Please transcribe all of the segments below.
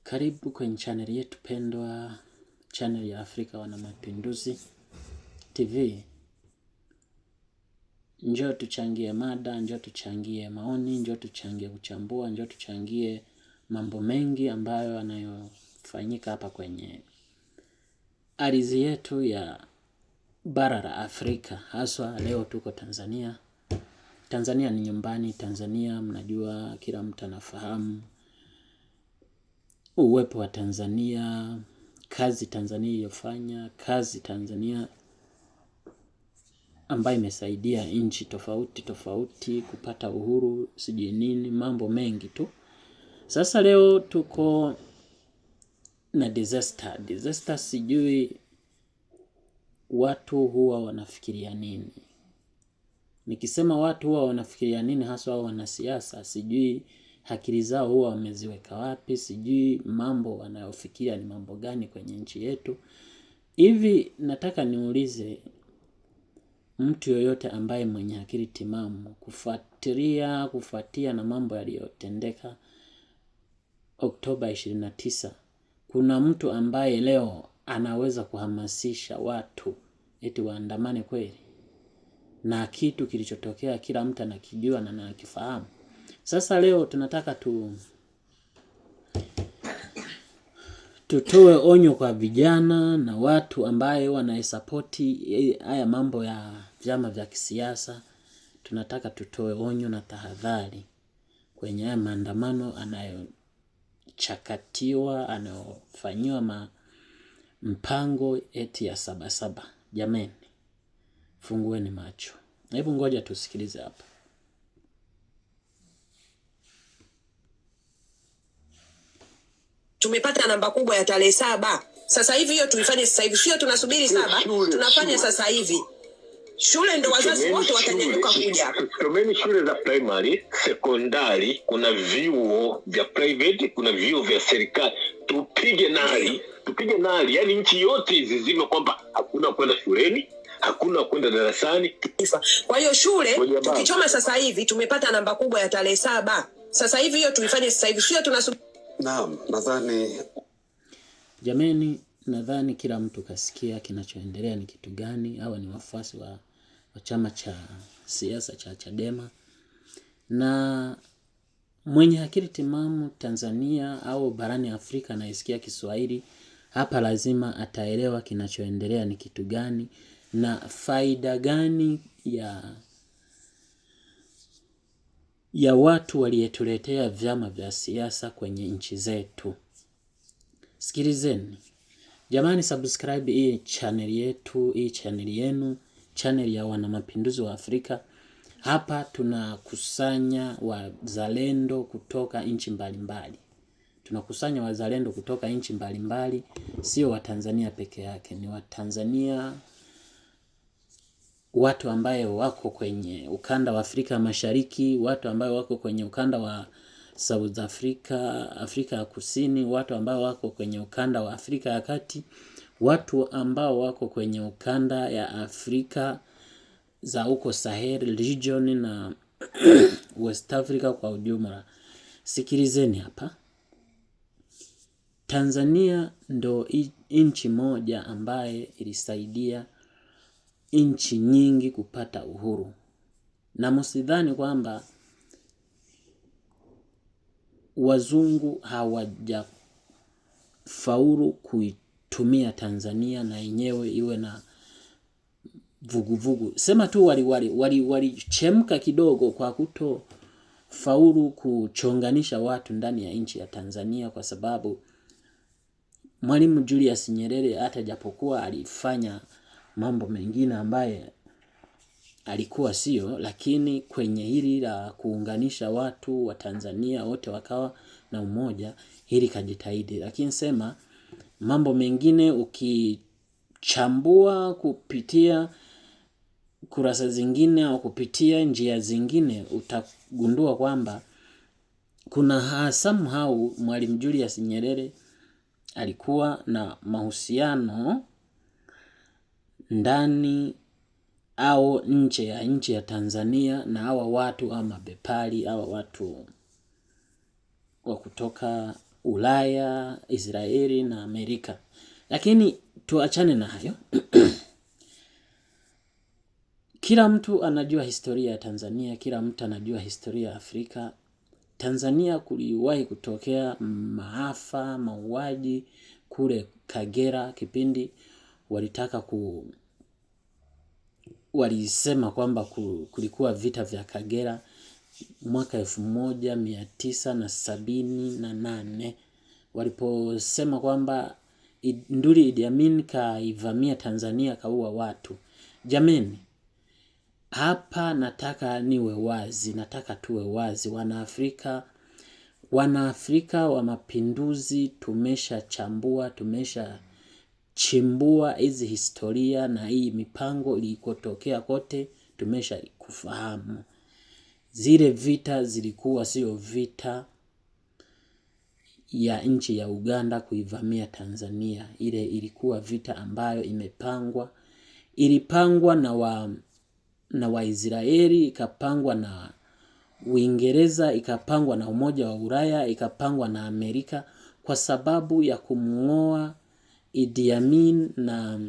Karibu kwenye chaneli yetu pendwa, chaneli ya Afrika Wana Mapinduzi TV. Njoo tuchangie mada, njoo tuchangie maoni, njoo tuchangie kuchambua, njoo tuchangie mambo mengi ambayo yanayofanyika hapa kwenye ardhi yetu ya bara la Afrika. Haswa leo tuko Tanzania. Tanzania ni nyumbani. Tanzania mnajua, kila mtu anafahamu uwepo wa Tanzania, kazi Tanzania iliyofanya, kazi Tanzania ambayo imesaidia nchi tofauti tofauti kupata uhuru, sijui nini, mambo mengi tu. Sasa leo tuko na disaster. Disaster, sijui watu huwa wanafikiria nini. Nikisema watu huwa wanafikiria nini, haswa hao wanasiasa, sijui akili zao huwa wameziweka wapi, sijui mambo wanayofikiria ni mambo gani kwenye nchi yetu. Hivi nataka niulize mtu yoyote ambaye mwenye akili timamu kufuatia na mambo yaliyotendeka Oktoba 29, kuna mtu ambaye leo anaweza kuhamasisha watu eti waandamane kweli? Na kitu kilichotokea kila mtu anakijua na anakifahamu. Sasa leo tunataka tutoe onyo kwa vijana na watu ambaye wanaisapoti haya mambo ya vyama vya kisiasa. Tunataka tutoe onyo na tahadhari kwenye haya maandamano anayochakatiwa, anayofanyiwa mpango eti ya Sabasaba. Jameni, fungueni macho. Hebu ngoja tusikilize hapa. Tumepata namba kubwa ya tarehe 7. Sasa hivi hiyo tuifanye sasa hivi, sio tunasubiri 7, tunafanya sasa hivi. Shule ndo wazazi wote watanyanyuka kuja. Tumeni shule za primary, sekondari, kuna vyuo vya private, kuna vyuo vya serikali. Tupige nari, tupige nari, yani nchi yote izizime kwamba hakuna kwenda shuleni, hakuna kwenda darasani. Kwa hiyo shule tukichoma sasa hivi tumepata namba kubwa ya tarehe 7. Sasa hivi hiyo tuifanye sasa hivi, sio tunasubiri. Naam, nadhani jameni, nadhani kila mtu kasikia kinachoendelea ni kitu gani. Hawa ni wafuasi wa chama cha siasa cha Chadema, na mwenye akili timamu Tanzania au barani Afrika anayesikia Kiswahili hapa lazima ataelewa kinachoendelea ni kitu gani na faida gani ya watu walietuletea vyama vya siasa kwenye nchi zetu. Sikilizeni jamani, subscribe hii channel yetu, hii channel yenu, channel ya Wana Mapinduzi wa Afrika. Hapa tunakusanya wazalendo kutoka nchi mbalimbali, tunakusanya wazalendo kutoka nchi mbalimbali, sio Watanzania peke yake, ni Watanzania, watu ambaye wako kwenye ukanda wa Afrika Mashariki, watu ambaye wako kwenye ukanda wa South Africa, Afrika ya Kusini, watu ambao wako kwenye ukanda wa Afrika ya Kati, watu ambao wako kwenye ukanda ya Afrika za huko Sahel region na West Africa kwa ujumla. Sikilizeni hapa. Tanzania ndo nchi moja ambaye ilisaidia nchi nyingi kupata uhuru, na msidhani kwamba wazungu hawajafaulu kuitumia Tanzania na yenyewe iwe na vuguvugu. Sema tu walichemka kidogo kwa kutofaulu kuchonganisha watu ndani ya nchi ya Tanzania, kwa sababu Mwalimu Julius Nyerere hata japokuwa alifanya mambo mengine ambaye alikuwa sio, lakini kwenye hili la kuunganisha watu wa Tanzania wote wakawa na umoja, hili kajitahidi. Lakini sema mambo mengine ukichambua kupitia kurasa zingine au kupitia njia zingine utagundua kwamba kuna somehow Mwalimu Julius Nyerere alikuwa na mahusiano ndani au nje ya nchi ya Tanzania na hawa watu ama mabepari, hawa watu wa kutoka Ulaya, Israeli na Amerika. Lakini tuachane na hayo. Kila mtu anajua historia ya Tanzania, kila mtu anajua historia ya Afrika. Tanzania kuliwahi kutokea maafa, mauaji kule Kagera kipindi walitaka walisema kwamba kulikuwa vita vya Kagera mwaka 1978 waliposema kwamba Nduli Idi Amin kaivamia Tanzania kaua watu. Jameni, hapa nataka niwe wazi, nataka tuwe wazi Wanaafrika, Wanaafrika wa mapinduzi, tumeshachambua, tumeshachimbua hizi historia na hii mipango ilikotokea kote, tumesha kufahamu. Zile vita zilikuwa sio vita ya nchi ya Uganda kuivamia Tanzania. Ile ilikuwa vita ambayo imepangwa, ilipangwa na Waisraeli, ikapangwa na Uingereza, ikapangwa na Umoja wa Ulaya, ikapangwa na Amerika kwa sababu ya kumng'oa Idi Amin na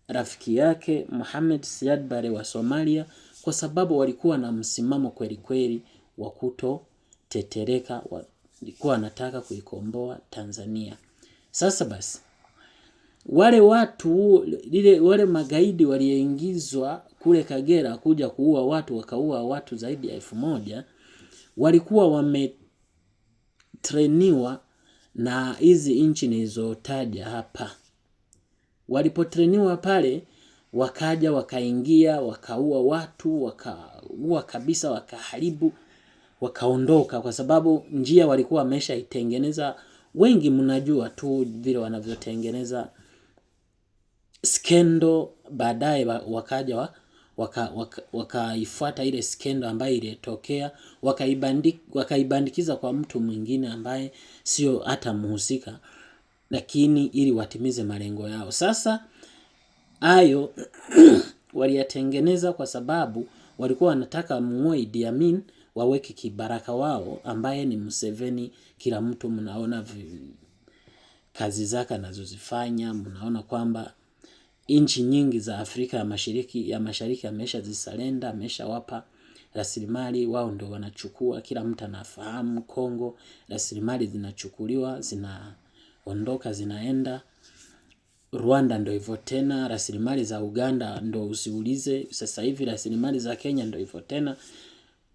rafiki yake Mohamed Siad Barre wa Somalia, kwa sababu walikuwa na msimamo kweli kweli wa kutotetereka, walikuwa wanataka kuikomboa Tanzania. Sasa basi wale watu wale magaidi walioingizwa kule Kagera kuja kuua watu, wakaua watu zaidi ya 1000, walikuwa wametreniwa na hizi nchi nilizotaja hapa. Walipotreniwa pale, wakaja wakaingia, wakaua watu, wakaua kabisa, wakaharibu, wakaondoka, kwa sababu njia walikuwa wameshaitengeneza. Wengi mnajua tu vile wanavyotengeneza skendo, baadaye wakaja wakaifuata ile skendo ambayo ilitokea, wakaibandikiza kwa mtu mwingine ambaye sio hata mhusika, lakini ili watimize malengo yao. Sasa hayo waliyatengeneza kwa sababu walikuwa wanataka muue Idi Amin, waweke kibaraka wao ambaye ni Museveni. Kila mtu mnaona kazi zake anazozifanya, mnaona kwamba nchi nyingi za Afrika ya Mashariki ameshazisalenda, ameshawapa rasilimali, wao ndio wanachukua. Kila mtu anafahamu Kongo rasilimali zinachukuliwa, zinaondoka, zinaenda. Rwanda ndio hivyo tena, rasilimali za Uganda ndio usiulize. Sasa hivi rasilimali za Kenya ndio hivyo tena.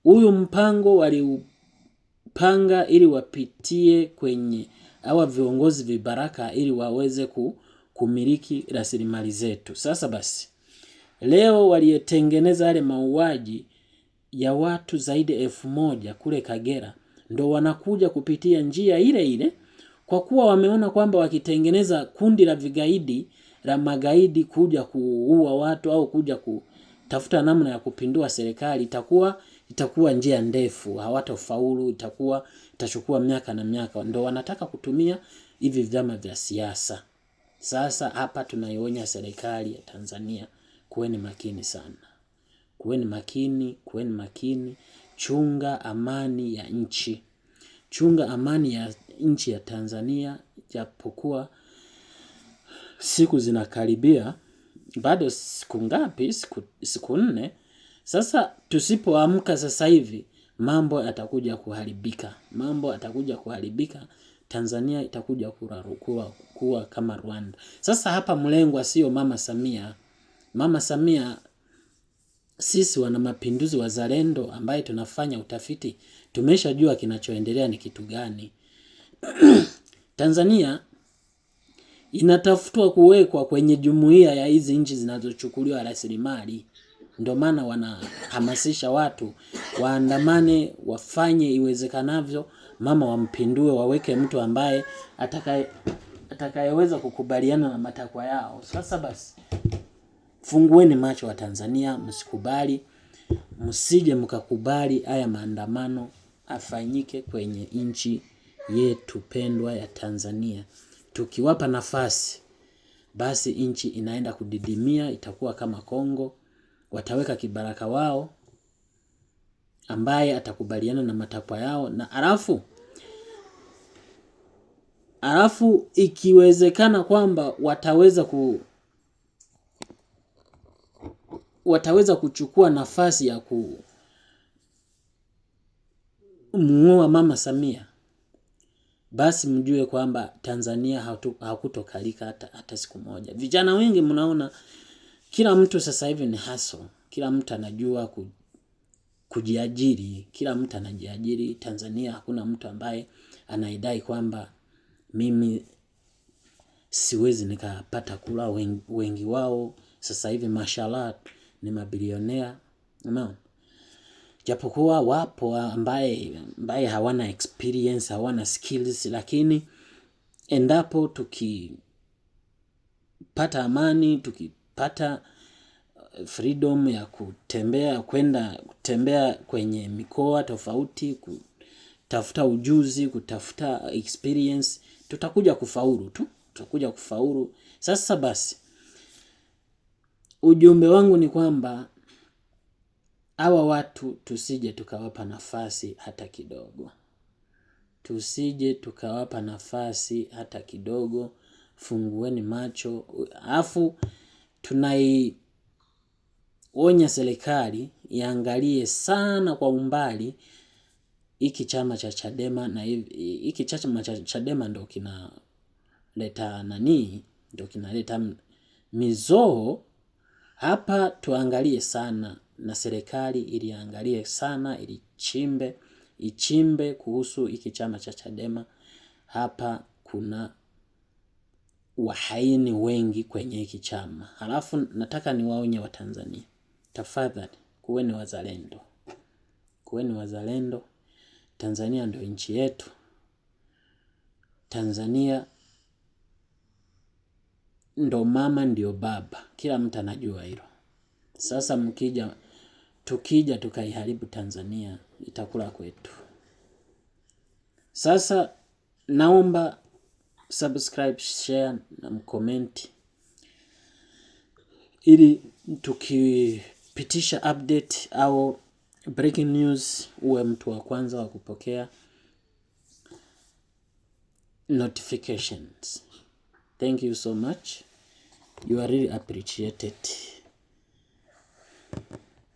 Huyu mpango waliupanga ili wapitie kwenye hawa viongozi vibaraka ili waweze kumiliki rasilimali zetu. Sasa basi leo walietengeneza yale mauaji ya watu zaidi ya 1000 kule Kagera ndo wanakuja kupitia njia ile ile, kwa kuwa wameona kwamba wakitengeneza kundi la vigaidi la magaidi kuja kuua watu au kuja kutafuta namna ya kupindua serikali itakuwa njia ndefu, hawatofaulu, itachukua miaka na miaka. Ndo wanataka kutumia hivi vyama vya siasa. Sasa hapa tunaionya serikali ya Tanzania, kuweni makini sana. Kuweni makini, kuweni makini. Chunga amani ya nchi. Chunga amani ya nchi ya Tanzania, japokuwa siku zinakaribia, bado siku ngapi? Siku 4. Sasa tusipoamka sasa hivi mambo yatakuja kuharibika. Mambo yatakuja kuharibika. Tanzania itakuja kuwa kama Rwanda. Sasa hapa mlengwa sio Mama Samia. Mama Samia, sisi wana mapinduzi wazalendo ambaye tunafanya utafiti, tumeshajua kinachoendelea ni kitu gani. Tanzania inatafutwa kuwekwa kwenye jumuiya ya hizi nchi zinazochukuliwa rasilimali. Ndio maana wanahamasisha watu waandamane, wafanye iwezekanavyo, mama wampindue, waweke mtu ambaye atakayeweza kukubaliana na matakwa yao. Sasa basi fungueni macho wa Tanzania, msikubali, msije mkakubali haya maandamano afanyike kwenye nchi yetu pendwa ya Tanzania. Tukiwapa nafasi basi nchi inaenda kudidimia, itakuwa kama Kongo. Wataweka kibaraka wao ambaye atakubaliana na matakwa yao, na alafu Alafu ikiwezekana kwamba wataweza kuchukua nafasi ya kumuua Mama Samia, basi mjue kwamba Tanzania hakutokalika hata siku moja. Vijana wengi mnaona kila mtu sasa hivi ni hustle, kila mtu anajua kujiajiri, kila mtu anajiajiri. Tanzania hakuna mtu ambaye anaidai kwamba mimi siwezi nikapata kula. Wengi wao sasa hivi mashallah ni mabilionea, umeona? Japokuwa wapo ambaye hawana experience, hawana skills, lakini endapo tukipata amani, tukipata freedom ya kutembea, kwenda kutembea kwenye mikoa tofauti, kutafuta ujuzi, kutafuta experience, tutakuja kufaulu tu, tutakuja kufaulu. Sasa basi, ujumbe wangu ni kwamba hawa watu tusije tukawapa nafasi hata kidogo, tusije tukawapa nafasi hata kidogo. Fungueni macho, alafu tunaionya serikali iangalie sana kwa umbali hiki chama cha Chadema, na hiki chama cha Chadema ndo kinaleta nani, ndo kinaleta mizozo hapa. Tuangalie sana na serikali iliangalie sana, ilichimbe ichimbe kuhusu hiki chama cha Chadema. Hapa kuna wahaini wengi kwenye hiki chama. Halafu nataka niwaonye Watanzania, tafadhali kuweni wazalendo, kuweni wazalendo. Tanzania ndio nchi yetu. Tanzania ndo mama ndio baba, kila mtu anajua hilo. Sasa tukija tukaiharibu Tanzania itakula kwetu. Sasa naomba subscribe, share na mcomment ili tukipitisha update au breaking news uwe mtu wa kwanza wa kupokea notifications. Thank you so much. You are really appreciated.